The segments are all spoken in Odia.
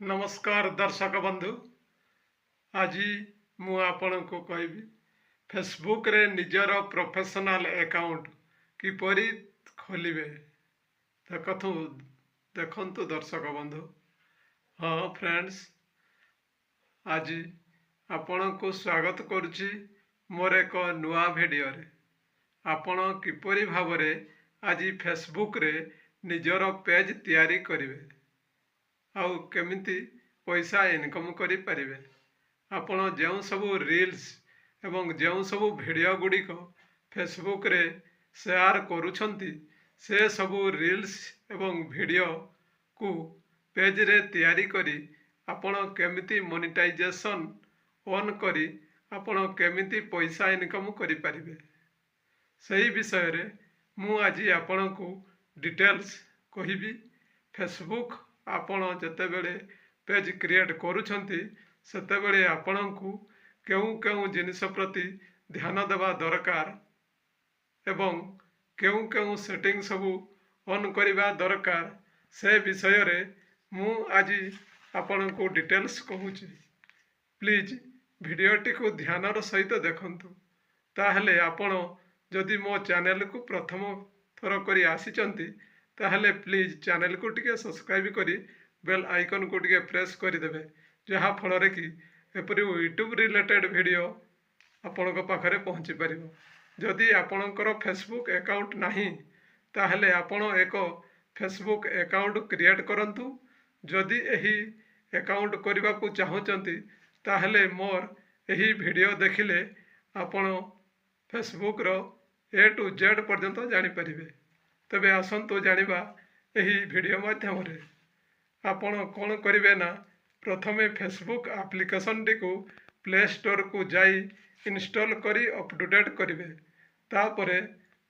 ନମସ୍କାର ଦର୍ଶକ ବନ୍ଧୁ। ଆଜି ମୁଁ ଆପଣଙ୍କୁ କହିବି, ଫେସବୁକରେ ନିଜର ପ୍ରଫେସନାଲ ଆକାଉଣ୍ଟ କିପରି ଖୋଲିବେ। ଦେଖନ୍ତୁ, ଦେଖନ୍ତୁ ଦର୍ଶକ ବନ୍ଧୁ। ହଁ ଫ୍ରେଣ୍ଡସ୍, ଆଜି ଆପଣଙ୍କୁ ସ୍ୱାଗତ କରୁଛି ମୋର ଏକ ନୂଆ ଭିଡ଼ିଓରେ। ଆପଣ କିପରି ଭାବରେ ଆଜି ଫେସବୁକରେ ନିଜର ପେଜ୍ ତିଆରି କରିବେ ଆଉ କେମିତି ପଇସା ଇନକମ୍ କରିପାରିବେ। ଆପଣ ଯେଉଁ ସବୁ ରିଲ୍ସ ଏବଂ ଯେଉଁ ସବୁ ଭିଡ଼ିଓ ଗୁଡ଼ିକ ଫେସବୁକରେ ସେୟାର କରୁଛନ୍ତି, ସେ ସବୁ ରିଲ୍ସ ଏବଂ ଭିଡ଼ିଓକୁ ପେଜ୍ରେ ତିଆରି କରି ଆପଣ କେମିତି ମନିଟାଇଜେସନ୍ ଅନ୍ କରି ଆପଣ କେମିତି ପଇସା ଇନକମ୍ କରିପାରିବେ, ସେହି ବିଷୟରେ ମୁଁ ଆଜି ଆପଣଙ୍କୁ ଡିଟେଲ୍ସ କହିବି। ଫେସବୁକ୍ ଆପଣ ଯେତେବେଳେ ପେଜ୍ କ୍ରିଏଟ୍ କରୁଛନ୍ତି, ସେତେବେଳେ ଆପଣଙ୍କୁ କେଉଁ କେଉଁ ଜିନିଷ ପ୍ରତି ଧ୍ୟାନ ଦେବା ଦରକାର ଏବଂ କେଉଁ କେଉଁ ସେଟିଂ ସବୁ ଅନ୍ କରିବା ଦରକାର, ସେ ବିଷୟରେ ମୁଁ ଆଜି ଆପଣଙ୍କୁ ଡିଟେଲ୍ସ କହୁଛି। ପ୍ଲିଜ୍ ଭିଡ଼ିଓଟିକୁ ଧ୍ୟାନର ସହିତ ଦେଖନ୍ତୁ। ତାହେଲେ ଆପଣ ଯଦି ମୋ ଚ୍ୟାନେଲକୁ ପ୍ରଥମ ଥର କରି ଆସିଛନ୍ତି, ତାହେଲେ ପ୍ଲିଜ୍ ଚ୍ୟାନେଲକୁ ଟିକେ ସବସ୍କ୍ରାଇବ୍ କରି ବେଲ୍ ଆଇକନ୍କୁ ଟିକେ ପ୍ରେସ୍ କରିଦେବେ, ଯାହାଫଳରେ କି ଏପରି ୟୁଟ୍ୟୁବ୍ ରିଲେଟେଡ଼୍ ଭିଡ଼ିଓ ଆପଣଙ୍କ ପାଖରେ ପହଞ୍ଚି ପାରିବ। ଯଦି ଆପଣଙ୍କର ଫେସବୁକ୍ ଆକାଉଣ୍ଟ ନାହିଁ, ତାହେଲେ ଆପଣ ଏକ ଫେସବୁକ୍ ଆକାଉଣ୍ଟ କ୍ରିଏଟ୍ କରନ୍ତୁ। ଯଦି ଏହି ଆକାଉଣ୍ଟ କରିବାକୁ ଚାହୁଁଛନ୍ତି, ତାହେଲେ ମୋର ଏହି ଭିଡ଼ିଓ ଦେଖିଲେ ଆପଣ ଫେସବୁକ୍ର ଏ ଟୁ ଜେଡ଼୍ ପର୍ଯ୍ୟନ୍ତ ଜାଣିପାରିବେ। ତେବେ ଆସନ୍ତୁ ଜାଣିବା ଏହି ଭିଡ଼ିଓ ମାଧ୍ୟମରେ। ଆପଣ କ'ଣ କରିବେ ନା, ପ୍ରଥମେ ଫେସବୁକ୍ ଆପ୍ଲିକେସନଟିକୁ ପ୍ଲେ ଷ୍ଟୋରକୁ ଯାଇ ଇନଷ୍ଟଲ୍ କରି ଅପ୍ ଟୁ ଡେଟ୍ କରିବେ। ତାପରେ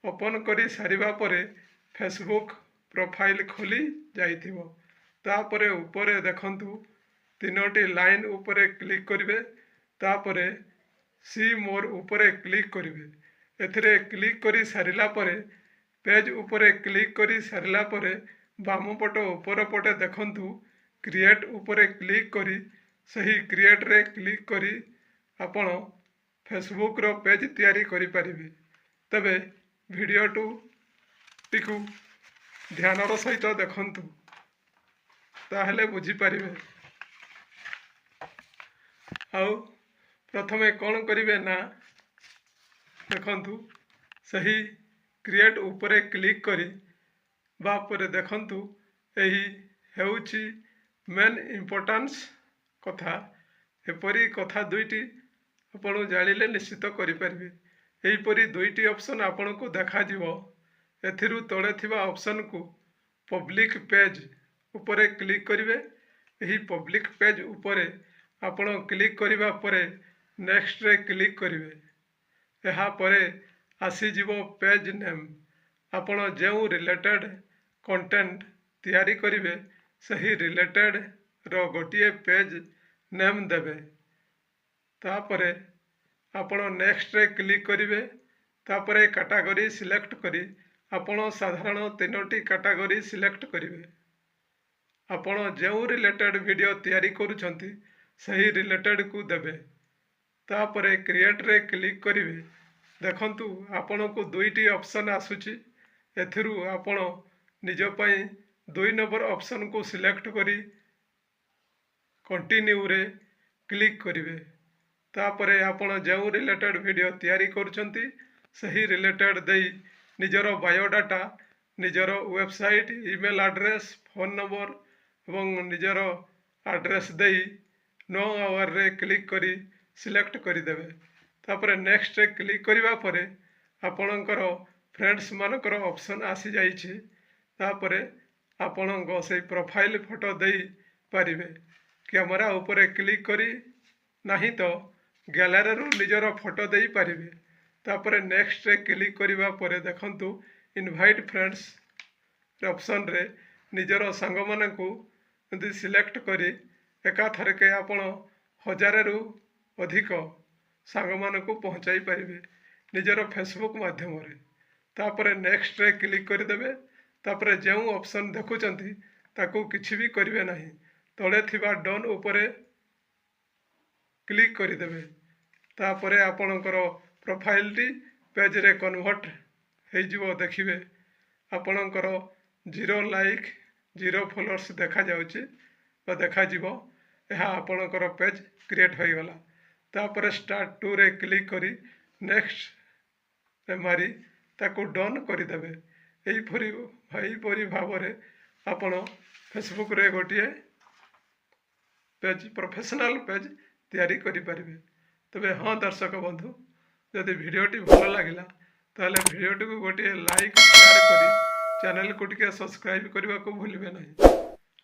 ଓପନ୍ କରି ସାରିବା ପରେ ଫେସବୁକ୍ ପ୍ରୋଫାଇଲ୍ ଖୋଲି ଯାଇଥିବ। ତାପରେ ଉପରେ ଦେଖନ୍ତୁ, ତିନୋଟି ଲାଇନ୍ ଉପରେ କ୍ଲିକ୍ କରିବେ। ତାପରେ ସି ମୋର୍ ଉପରେ କ୍ଲିକ୍ କରିବେ। ଏଥିରେ କ୍ଲିକ୍ କରି ସାରିଲା ପରେ, ପେଜ୍ ଉପରେ କ୍ଲିକ୍ କରି ସାରିଲା ପରେ ବାମ ପଟ ଉପର ପଟେ ଦେଖନ୍ତୁ, କ୍ରିଏଟ୍ ଉପରେ କ୍ଲିକ୍ କରି ସେହି କ୍ରିଏଟ୍ରେ କ୍ଲିକ୍ କରି ଆପଣ ଫେସବୁକ୍ର ପେଜ୍ ତିଆରି କରିପାରିବେ। ତେବେ ଭିଡ଼ିଓଟିକୁ ଧ୍ୟାନର ସହିତ ଦେଖନ୍ତୁ, ତାହେଲେ ବୁଝିପାରିବେ। ଆଉ ପ୍ରଥମେ କ'ଣ କରିବେ ନା, ଦେଖନ୍ତୁ, ସେହି କ୍ରିଏଟ୍ ଉପରେ କ୍ଲିକ୍ କରିବା ପରେ ଦେଖନ୍ତୁ, ଏହି ହେଉଛି ମେନ୍ ଇମ୍ପୋର୍ଟାନ୍ସ କଥା। ଏପରି କଥା ଦୁଇଟି ଆପଣ ଜାଣିଲେ ନିଶ୍ଚିତ କରିପାରିବେ। ଏହିପରି ଦୁଇଟି ଅପସନ୍ ଆପଣଙ୍କୁ ଦେଖାଯିବ। ଏଥିରୁ ତଳେ ଥିବା ଅପସନ୍କୁ ପବ୍ଲିକ୍ ପେଜ୍ ଉପରେ କ୍ଲିକ୍ କରିବେ। ଏହି ପବ୍ଲିକ୍ ପେଜ୍ ଉପରେ ଆପଣ କ୍ଲିକ୍ କରିବା ପରେ ନେକ୍ସଟରେ କ୍ଲିକ୍ କରିବେ। ଏହାପରେ ଆସିଯିବ ପେଜ୍ ନେମ୍। ଆପଣ ଯେଉଁ ରିଲେଟେଡ଼୍ କଣ୍ଟେଣ୍ଟ ତିଆରି କରିବେ, ସେହି ରିଲେଟେଡ଼୍ର ଗୋଟିଏ ପେଜ୍ ନେମ୍ ଦେବେ। ତାପରେ ଆପଣ ନେକ୍ସଟରେ କ୍ଲିକ୍ କରିବେ। ତାପରେ କାଟାଗୋରୀ ସିଲେକ୍ଟ କରି ଆପଣ ସାଧାରଣ ତିନୋଟି କାଟାଗୋରୀ ସିଲେକ୍ଟ କରିବେ। ଆପଣ ଯେଉଁ ରିଲେଟେଡ଼୍ ଭିଡ଼ିଓ ତିଆରି କରୁଛନ୍ତି, ସେହି ରିଲେଟେଡ଼୍କୁ ଦେବେ। ତାପରେ କ୍ରିଏଟ୍ରେ କ୍ଲିକ୍ କରିବେ। ଦେଖନ୍ତୁ, ଆପଣଙ୍କୁ ଦୁଇଟି ଅପସନ୍ ଆସୁଛି। ଏଥିରୁ ଆପଣ ନିଜ ପାଇଁ 2 ନମ୍ବର ଅପସନ୍କୁ ସିଲେକ୍ଟ କରି କଣ୍ଟିନ୍ୟୁରେ କ୍ଲିକ୍ କରିବେ। ତାପରେ ଆପଣ ଯେଉଁ ରିଲେଟେଡ଼୍ ଭିଡ଼ିଓ ତିଆରି କରୁଛନ୍ତି, ସେହି ରିଲେଟେଡ଼୍ ଦେଇ ନିଜର ବାୟୋଡାଟା, ନିଜର website, email address, phone number ଏବଂ ନିଜର ଆଡ୍ରେସ୍ ଦେଇ ନୋ ଆୱାରରେ କ୍ଲିକ୍ କରି ସିଲେକ୍ଟ କରିଦେବେ। ତାପରେ ନେକ୍ସଟରେ କ୍ଲିକ୍ କରିବା ପରେ ଆପଣଙ୍କର ଫ୍ରେଣ୍ଡସ୍ମାନଙ୍କର ଅପସନ୍ ଆସିଯାଇଛି। ତାପରେ ଆପଣଙ୍କ ସେଇ ପ୍ରୋଫାଇଲ୍ ଫଟୋ ଦେଇପାରିବେ କ୍ୟାମେରା ଉପରେ କ୍ଲିକ୍ କରି, ନାହିଁ ତ ଗ୍ୟାଲେରୀରୁ ନିଜର ଫଟୋ ଦେଇପାରିବେ। ତାପରେ ନେକ୍ସଟରେ କ୍ଲିକ୍ କରିବା ପରେ ଦେଖନ୍ତୁ, ଇନଭାଇଟ୍ ଫ୍ରେଣ୍ଡସ୍ ଅପସନ୍ରେ ନିଜର ସାଙ୍ଗମାନଙ୍କୁ ଏମିତି ସିଲେକ୍ଟ କରି ଏକାଥରକେ ଆପଣ 1000ରୁ ଅଧିକ ସାଙ୍ଗମାନଙ୍କୁ ପହଞ୍ଚାଇ ପାରିବେ ନିଜର ଫେସବୁକ୍ ମାଧ୍ୟମରେ। ତାପରେ ନେକ୍ସଟରେ କ୍ଲିକ୍ କରିଦେବେ। ତାପରେ ଯେଉଁ ଅପସନ୍ ଦେଖୁଛନ୍ତି, ତାକୁ କିଛି ବି କରିବେ ନାହିଁ। ତଳେ ଥିବା ଡନ୍ ଉପରେ କ୍ଲିକ୍ କରିଦେବେ। ତାପରେ ଆପଣଙ୍କର ପ୍ରୋଫାଇଲଟି ପେଜରେ କନଭର୍ଟ ହେଇଯିବ। ଦେଖିବେ, ଆପଣଙ୍କର ଜିରୋ ଲାଇକ୍, ଜିରୋ ଫଲୋଅର୍ସ ଦେଖାଯାଉଛି ବା ଦେଖାଯିବ। ଏହା ଆପଣଙ୍କର ପେଜ୍ କ୍ରିଏଟ୍ ହୋଇଗଲା। ତାପରେ ଷ୍ଟାର୍ଟ ଟୁରେ କ୍ଲିକ୍ କରି ନେକ୍ସଟ ମାରି ତାକୁ ଡନ୍ କରିଦେବେ। ଏହିପରି ଭାବରେ ଆପଣ ଫେସବୁକ୍ରେ ଗୋଟିଏ ପେଜ୍, ପ୍ରଫେସନାଲ୍ ପେଜ୍ ତିଆରି କରିପାରିବେ। ତେବେ ହଁ ଦର୍ଶକ ବନ୍ଧୁ, ଯଦି ଭିଡ଼ିଓଟି ଭଲ ଲାଗିଲା, ତାହେଲେ ଭିଡ଼ିଓଟିକୁ ଗୋଟିଏ ଲାଇକ୍, ସେୟାର କରି ଚ୍ୟାନେଲକୁ ଟିକେ ସବସ୍କ୍ରାଇବ୍ କରିବାକୁ ଭୁଲିବେ ନାହିଁ।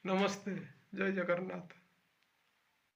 ନମସ୍ତେ, ଜୟ ଜଗନ୍ନାଥ।